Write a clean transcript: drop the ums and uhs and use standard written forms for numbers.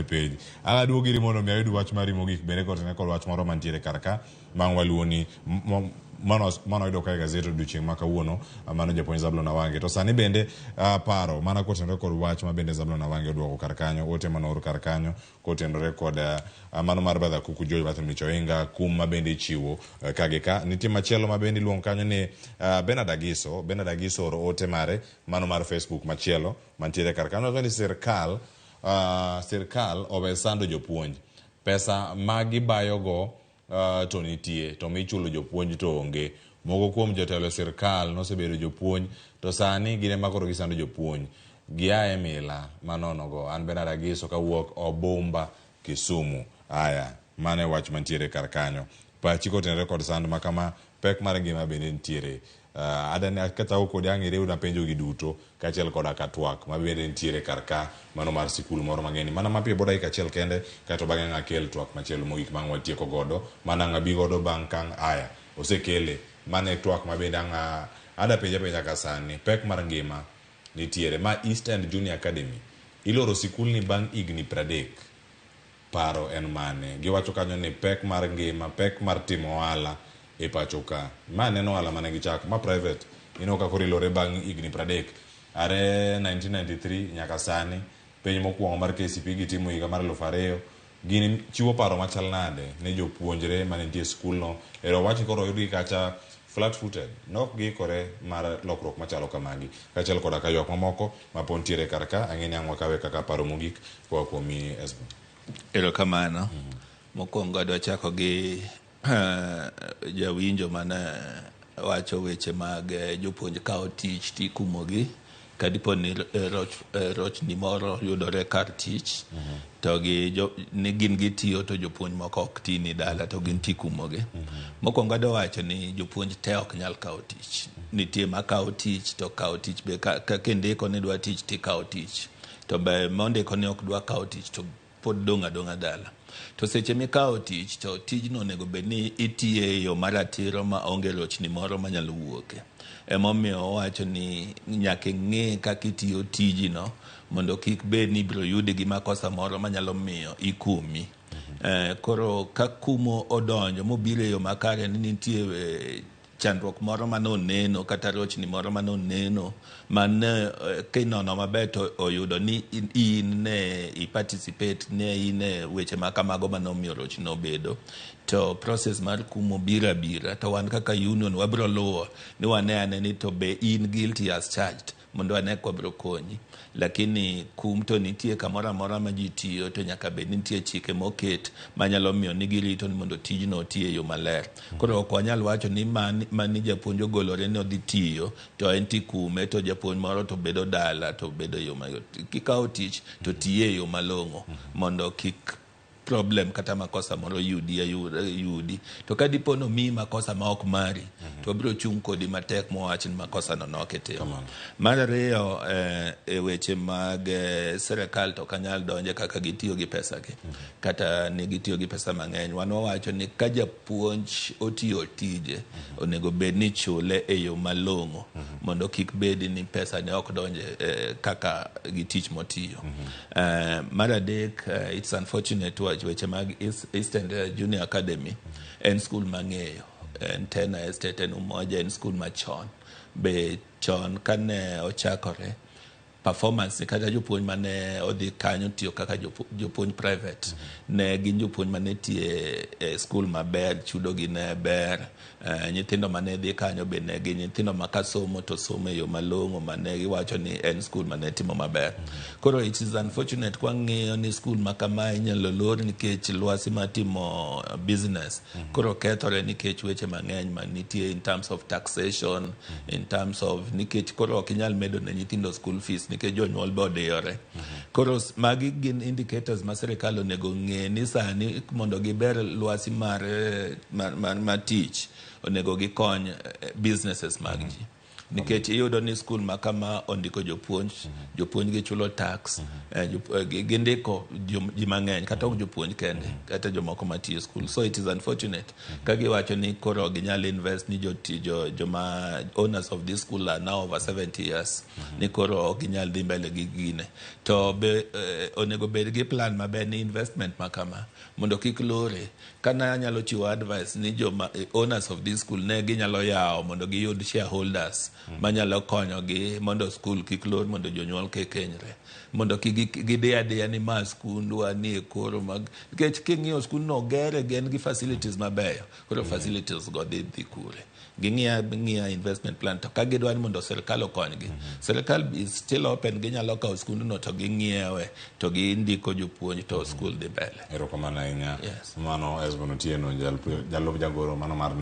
e page. Ang' aduogo iri mondo mi ayud wach mari mogik bende kotenore kod wach moro mantiere kar ka ma ang' waluwo ni mano mano wayudo ka e gazet odiochieng' ma kawuono mano japuonj Zablon Awange. To sani bende paro mana kotenore kod wach ma bende Zablon Awange oduoko kar kanyo, ote manoor kar kanyo kotenore kod mano mar Brother Kuku George Bartholomew Choinga, kum ma bende ichiwo ka gi ka. Nitie machielo ma bende iluongo kanyo ni Bernard Agiso. Bernard Agiso oro ote mare mano mar Facebook machielo mantiere kar kanyo. Wacho ni sirkal sirkal owe sando jopuonj. Pesa ma gibayogo to nitie to michulo jopuonj to onge. Moko kuom jotelo e sirkal nosebedo jopuonj to sani gin ema koro gisando jopuonj. Gia e mila manono go. An Bernard Agiso kawuok Obumba, Kisumu. Aya, mano e wach mantiere kar kanyo. Pachi kotenore kod sand ma kama, pek mar ngima bende nitiere. Adani kachako kodi ang' iriwna penjo gi duto kaachiel koda ka twak ma bende nitiere kar ka mano mar sikul moro mang'eni. Mana mapiyo bo dakika achiel kende kaeto bang'e ang' akel twak machielo mogik ma ang' watieko godo. Mano ang' abi godo bang' ka ang' aya osekele. Mano e twak ma bende ang' ada penje apenja ka sani. Pek mar ngima nitiere. Ma East End Junior Academy iloro sikulni bang' higni 30. Paro en mane? Giwacho kanyo ni pek mar ngima, pek mar timo ohala e pacho ka. Ma en ohala mane gichako, ma private. Ineno ka koro ilore bang' higni 30. Are 1993 nyaka sani, penj mokwongo mar KCPE gitimo higa mar 2000. Gini chiwo paro machal nade ne jopuonjre mane nitie e skulno? Ero wach ni koro oyudgi kacha flat footed. Nok giikore mar lokruok machalo kamagi. Kaachiel koda ka ywak mamoko ma pod nitiere kar ka, ang'e ni ang' wakawe kaka paro mogik koa kuomi Esbo. Erokamano. Mokwongo adwa chako gi jawinjo mane wacho weche mag jopuonj kawo tich tikumogi kadipo ni rochni moro yudore kar tich to gi jo, ni gin gitiyo to jopuonj moko ok ti ni dala to gin tikumogi. Mokwongo adwa wacho ni jopuonj te ok nyal kawo tich. Nitie makawo tich to kawo tich be ka kindiko ni dwa tich tikawo tich. To be mondiko ni ok dwa kawo tich to pod dong' adong'a dala. To seche mikawo tich to tijno onego bed ni itiye e yo maratiro ma onge rochni moro manyalo wuoke. Emomiyo owacho ni nyaka ing'e kaka itiyo tijino mondo kik bed ni ibiro yudi gi makosa moro manyalo miyo ikumi. Koro ka kumo odonjo mobiro e yo makare ni nitie chandruok moro mane oneno kata rochni moro mane oneno mane kinono maber to oyudo ni in ne i participate ne in e weche ma kamago mane omiyo rochno obedo to process mar kumo biro abira to wan kaka union wabiro luwo ni wane ane ni to be in guilty as charged mondo wane ka wabiro konyi. Lakini kum to nitie kamoro amora ma ji tiyo to nyaka bed ni nitie chike moket manyalo miyo ni girito ni mondo tijno oti e yo maler. Koro ok wanyal wacho ni mani japuonj ogolore ni odhi tiyo to en tikume to japuonj moro to bedo dala to bedo e yo mayot. Kikawo tich to tiye e yo malong'o mondo kik problem kata makosa moro yudi yudi. To ka dipo ni omiyi makosa ma ok mari to wabiro chung' kodi matek mowach ni makosa no nok itimo. Mar ariyo e weche mag sirikal to ok anyal donje kaka gitiyo gi pesa gi kata ni gitiyo gi pesa mang'eny. Wan wawacho ni ka japuonj otiyo tije onego bed ni ichule e yo malong'o mondo kik bed ni pesa ne ok donje kaka gi tich motiyo. Mar adek it's unfortunate weche mag East End Junior Academy en skul mang'eyo en Tena Estate en Umoja en skul machon be chon kane ochakore performance kata jopuonj mane odhi kanyo tiyo kaka jopuonj private ne gin jopuonj mane tiye e skul maber chudo gi ne ber nyithindo mane dhi kanyo be ne gin nyithindo ma kasomo to somo e yo malong'o mane giwacho ni en skul mane timo maber. Koro it is unfortunate kwang'iyo ni skul ma kamae inyalo lor nikech lwasi mar timo business koro kethore nikech weche mang'eny manitie in terms of taxation, in terms of nikech koro ok inyal medo ne nyithindo school fees nikech jonyuol be odiyore. Koro magi gin indicators ma sirikal onego ng'e ni sani mondo giber lwasi mar tich onego gikony businesses mag ji. Nikech iyudo ni skul ma kama ondiko jopuonj, jopuonj gichulo tax, gindiko ji mang'eny, kata ok jopuonj kende, kata jomoko matiyo e skul. So it is unfortunate ka giwacho ni koro ok ginyal invest ni joma owners of this school are now over 70 years, ni koro ok ginyal dhi mbele gi gine. To be onego bed gi plan maber ni investment ma kama mondo kik lore. Kana anyalo chiwo advice ni joma owners of this school ne ginyalo yawo mondo giyud shareholders manyalo konyogi mondo skul kik lor, mondo jonyuol kik hinyre, mondo kik gidhi adiya ni ma skundwa ni e koro mag, nikech king'iyo skundno ogere, en gi facilities mabeyo, koro facilities go dhi kure? Ging'iya ng'iya investment plan. To ka gidwa ni mondo sirikal okonygi, sirikal is still open, ginyalo kawo skundno to ging'iewe to gindiko jopuonj to skul dhi mbele. Erokamano ahinya. Yes. Mano Esbon Otieno, jalup jagoro mano mar